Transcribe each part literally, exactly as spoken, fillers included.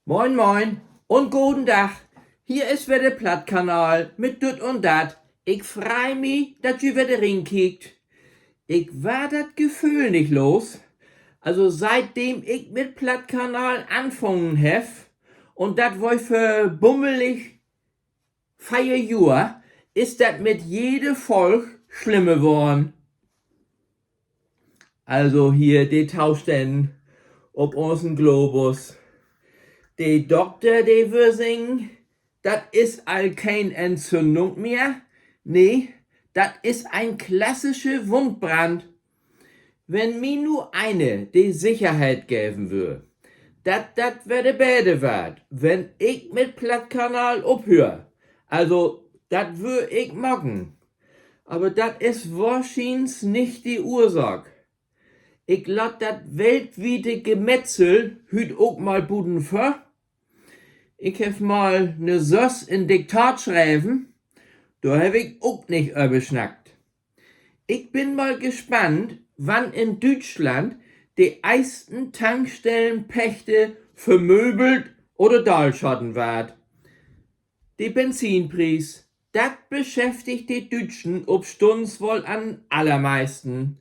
Moin, moin un goden Dag. Hier is wedder de Plattkanal mit Düt un Dat. Ik frei mi, dat ji wedder rinkiekt. Ik warr dat Geföhl nich los. Also, sietdem ik mit Plattkanal anfungen heff, un dat weer vör bummelig veer Johr, is dat mit jede Folg slimmer worrn. Also hier de Tostännen op unsen Globus. De Dokter, de wöör seggen, dat is al keen Entzünnung mehr. Nee, dat is en klassische Wundbrand. Wenn mi nu een de Sekerheit geven wöör, dat dat wedder beter warrt, wenn ik mit Plattkanal ophöör, also, dat wöör ik maken. Aver dat is wohrschiens nich de Oorsaak. Ik laat dat weltwiete Gemetzel hüüt ok mal buten vör. Ik heff mal 'ne Söss in Diktat schreven. Dor heff ik ok nich över snackt. Ik bün mal gespannt, wann in Düütschland de eersten Tankstellenpächter vermöbelt oder daalschaten warrt. De Benzinpries, dat beschäftigt de Düütschen opstunns woll an'n allermeisten.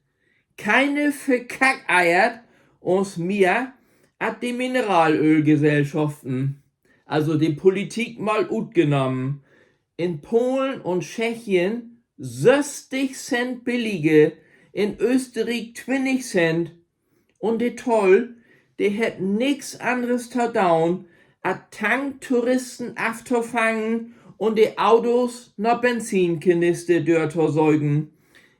Keiner verkackeiert uns mehr as de Mineralölgesellschaften. Also de Politik mal utgenahmen. In Polen un Tschechien sösstig Cent billiger, in Österriek twintig Cent. Un de Toll, de hett nix anners to doon, as Tanktouristen aftofangen un de Autos na Benzinkanister dörtosöken.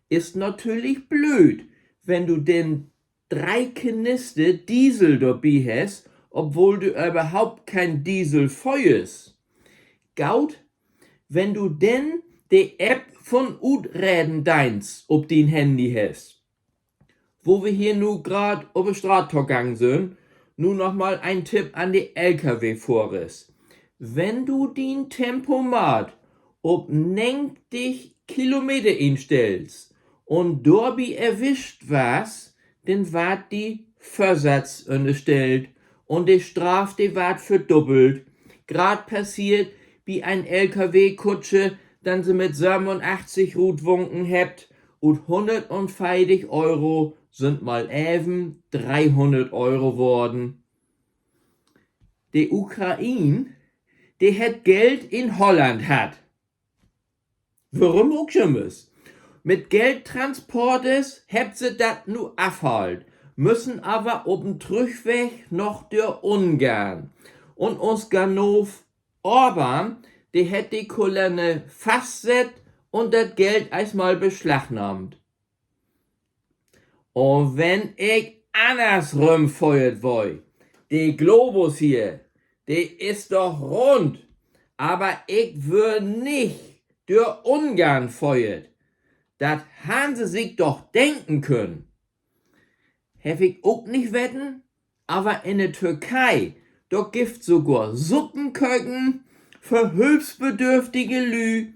Is natürlich blööd, wenn du denn dree Kanister Diesel dorbi hest, obwohl du överhaupt keen Diesel föhrst. Goot, wenn du denn de App vun Utredendeenst op dien Handy hest. Wo wi hier nu graad op de Straat togangen sünd, nu noch mal en Tipp an de L-K-W-Fohrers. Wenn du dien Tempomat op negentig Kilometer instellst un dorbi erwischt warrst, denn warrt di Vörsatz ünnerstellt un de Straaf, de warrt verdubbelt. Graad passeert bi en L-K-W-Kutscher, den se mit sövenunachtzig rutwunken hebbt. Ut hunnertveertig Euro sünd mal even dreehunnert Euro worrn. De Ukraine, de hett Geld in Holland hatt. Worüm ok jümmers. Mit Geldtransporters hebbt se dat nu afhaalt, müssen aver op 'n Trüchweg noch dör Ungarn. Un uns Ganoov Orbán, de hett de Kolonne fastsett un dat Geld eerstmal beslagnahmt. Un wenn ik anners rümföhrt wöör, de Globus hier, de is doch rund, aver ik wöör nich dör Ungarn föhrt. Dat harrn se sik doch denken könen. Heff ik ok nich weten, aver in de Türkei, dor gifft sogor Suppenköken för hülpsbedürftige Lüüd.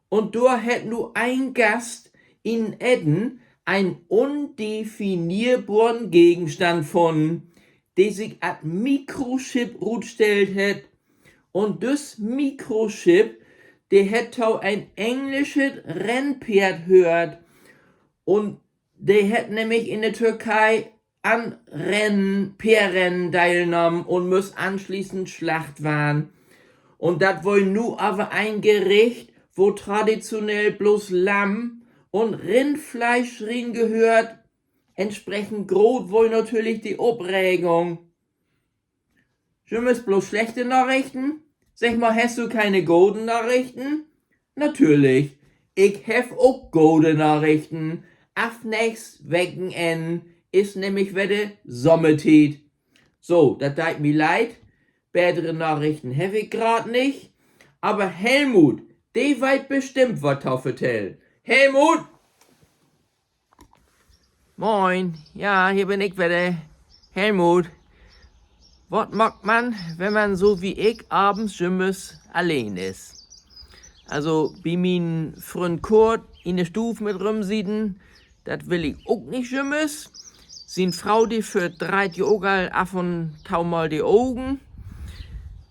Un dor hett nu en Gast in Eten en undefineerboren Gegenstand funnen, de sik as Mikrochip rutstellt hett. Un düss Mikrochip, de hett to en engelschet Rennpeerd höört. Un de hett nämlich in de Türkei an Rennen, Peerrennen deelnahmen un müss anschließend slacht warrn. Un dat weer nu aver en Gericht, wo traditionell blots Lamm un Rindfleisch rin gehöört. Entsprechend groot weer natürlich de Opregung. Jümmers blots slechte Narichten? Segg mal, hest du keine goden Narichten? Natürlich, ik heff ok gode Narichten. Af nächst Wekenenn is nämlich wedder Sommertiet. So, dat deit mi leed. Betere Narichten heff ik graad nich. Aver Helmut, de weet bestimmt wat to vertellen. Helmut! Moin, ja, hier bün ik wedder, Helmut. Wat maakt man, wenn man so wie ik avends jümmers alleen is? Also, bi mien Fründ Kurt in de Stuuv mit rümsieten, dat will ik ok nich jümmers. Sien Fro, de verdreiht ja ok al af un to mal de Ogen.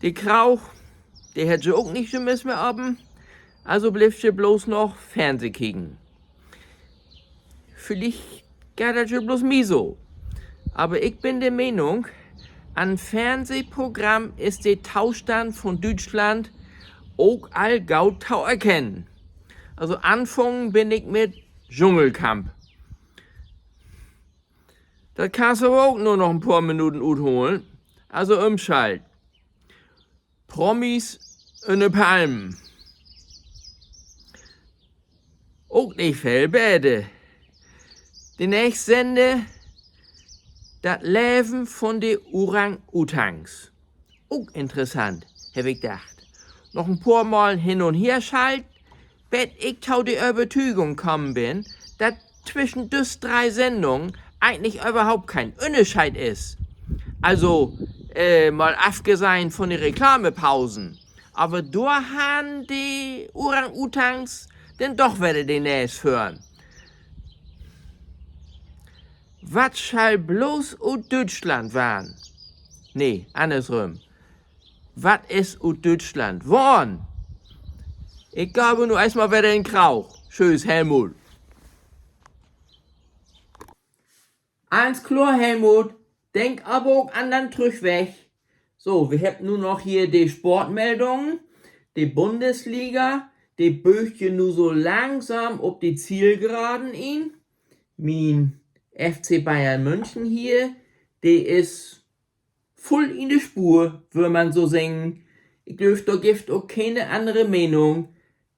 De Kraug, de hett je ok nich jümmers mehr open. Also blifft je bloots noch Fernseh kieken. Villicht geiht dat je bloots mi so. Aver ik bün de Meenung, an Fernsehprogramm is de Tostand von Düütschland ok al goot to erkennen. Also anfungen bün ik mit Dschungelcamp. Dat kannst aver ok nur noch en poor Minuten utholen. Also ümschalt. Promis ünner Palmen. Ok nich veel beter. De nächst Sender: Dat Leven von de Orang-Utans. Ok interessant, heff ik dacht. Noch en poor Mal hin un her schalt, bet ik to de Övertügung kamen bün, dat twischen düsse dree Sendungen egentlich överhaupt keen Ünnerscheed is. Also, äh, mal afgesehn von de Reklamepausen. Aver dor harrn de Orang-Utans denn doch wedder de Nees vörn. Wat schall bloots ut Düütschland warrn? Nee, annersrüm. Wat is ut Düütschland worrn? Ik gah nu eerstmal wedder in Kraug. Tschüss, Helmut. Allens kloor, Helmut. Denk aver ok an den Trüchweg. So, wi hebbt nu noch hier de Sportmeldungen. De Bundesliga, de böögt je nu so langsam op de Zielgeraden in. Mien F C Bayern München hier, de is vull in de Spoor, wöör man so seggen. Ik glööv, dor gifft ok kene annere Menung.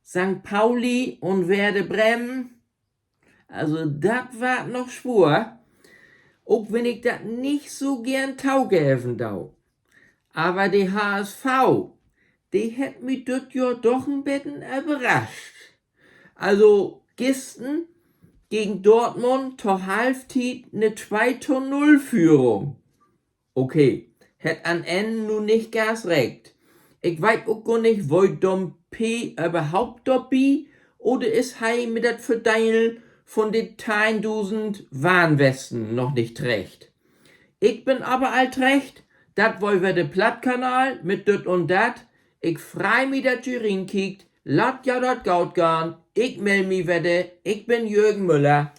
Sankt Pauli un Werder Bremen, also dat warrt noch swoor, ok wenn ik dat nich so geern togeven do. Aver de H S V, de hett mi düt Johr doch en beten överrascht. Also, gistern gegen Dortmund to Halftiet 'ne twee to null Führung. Okay, hett an Enn nu nich ganz reckt. Ik weet ok gor nich, weer Dompe överhaupt dorbi, oder is he mit dat Verdelen von de teihndusend Warnwesten noch nich trecht? Ik bün aver al trecht. Dat weer wedder de Plattkanal mit Düt un Dat. Ik frei mi, dat ji rinkiekt. Laat jo dat goot gahn. Ik mell mi wedder. Ik bün Jürgen Müller.